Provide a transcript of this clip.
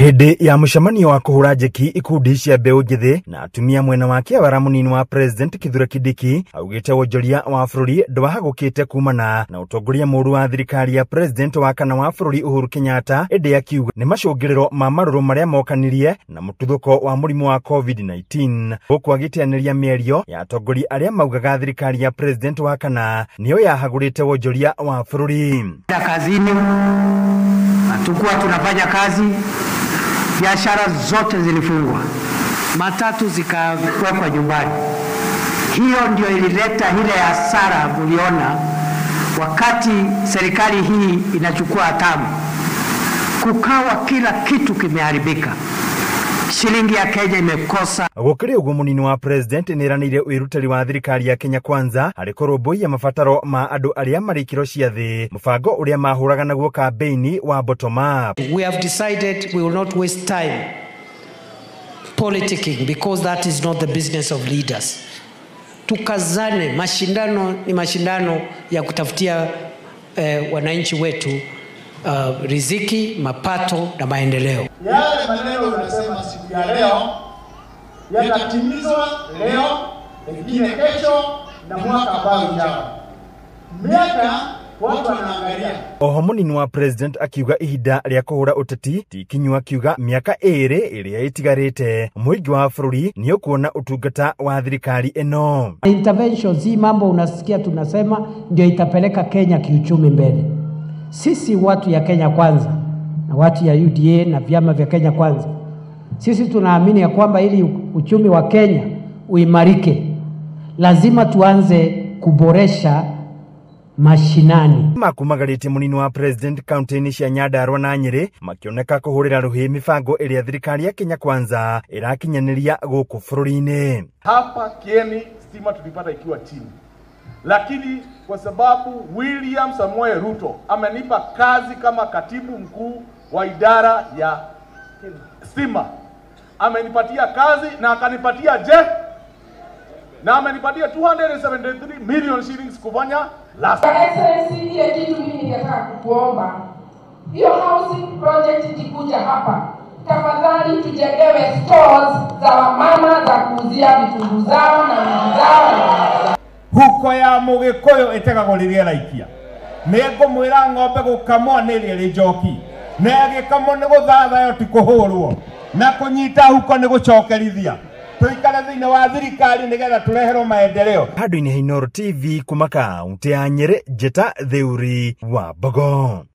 Hĩndĩ ya mũcemanio wa kũhũra njeki ikundi cia mbeũ njĩthĩ na atumia mwena wa kĩawara mũnini wa President Kithure Kindiki augĩte wonjoria wa bũrũri ndwahagũkĩte kumana na ũtongoria mũũru wa thirikari ya President wa kana wa bũrũri Uhuru Kenyatta, ĩndĩ akiuga nĩ macũngĩrĩro ma marũrũ marĩa mokanirie na mũtuthũko wa mũrimũ wa COVID-19, gũkũ agĩteanĩria mĩario ya atongoria arĩa maugaga thirikari ya President wa kana nĩyo yahagũrĩte wonjoria wa bũrũri. Kazini hatukuwa tunafanya kazi, biashara zote zilifungwa, matatu zikawekwa nyumbani. Hiyo ndio ilileta ile hasara mliona wakati serikali hii inachukua hatamu, kukawa kila kitu kimeharibika. Shilingi ya Kenya imekosa. Gũkĩrĩ ũguo mũnini wa President nĩeranĩire wĩrutĩri wa thirikari ya Kenya Kwanza harĩ kũrũmbũiya mabataro ma andũ arĩa marĩ ikĩro cia thĩ, mũbango ũrĩa mahũraga naguo kambĩini wa bottom up. We have decided we will not waste time politicking because that is not the business of leaders. Tukazane, mashindano ni mashindano ya kutafutia wananchi wetu riziki, mapato na maendeleo. Yale maneno unasema siku ya leo yatatimizwa leo, pengine kesho na mwaka ambao ujao. Miaka watu wanaangalia. Oho mũnini wa President akiuga ihinda rĩa kũhũra ũteti ti ikinyu, akiuga mĩaka ĩrĩ ĩrĩa ĩtigarĩte mũingĩ wa bũrũri nĩ ũkuona ũtungata wa thirikari ĩno. Interventions hii mambo unasikia tunasema ndio itapeleka Kenya kiuchumi mbele. Sisi watu ya Kenya Kwanza na watu ya UDA na vyama vya Kenya Kwanza, sisi tunaamini ya kwamba ili uchumi wa Kenya uimarike lazima tuanze kuboresha mashinani. Makumagarĩtie mũnini wa President kaunti-inĩ cia Nyandarua na Nyĩrĩ makĩoneka kũhũrĩra rũhĩ mĩbango ĩrĩa thirikari ya Kenya Kwanza ĩrakinyanĩria gũkũ bũrũri-inĩ. Hapa Kieni stima tulipata ikiwa chini, lakini kwa sababu William Samoei Ruto amenipa kazi kama katibu mkuu wa idara ya stima, amenipatia kazi na akanipatia na amenipatia 273 million shillings kufanya last. Excellency, ile kitu mimi ningetaka kukuomba, hiyo housing project ikikuja hapa, tafadhali tujengewe stores za wamama za kuuzia vitunguu zao na vitu zao. Huko ya Mũgĩkũyũ ĩtegagwo rĩrĩa ĩraikia. Nĩngũmwĩra ng'ombe gũkamwo nĩ ĩrĩa ĩrĩ njoki, na ĩgĩkamwo nĩ gũthathayo ti kũhũrwo, na kũnyita huko nĩ gũcokerithia. Tũikare thĩinĩ wa thirikari nĩgetha tũreherwo maendeleo. Handũ-inĩ ha Inooro TV kuma kaunti ya Nyĩrĩ, Njĩta Theuri wa Mbogo.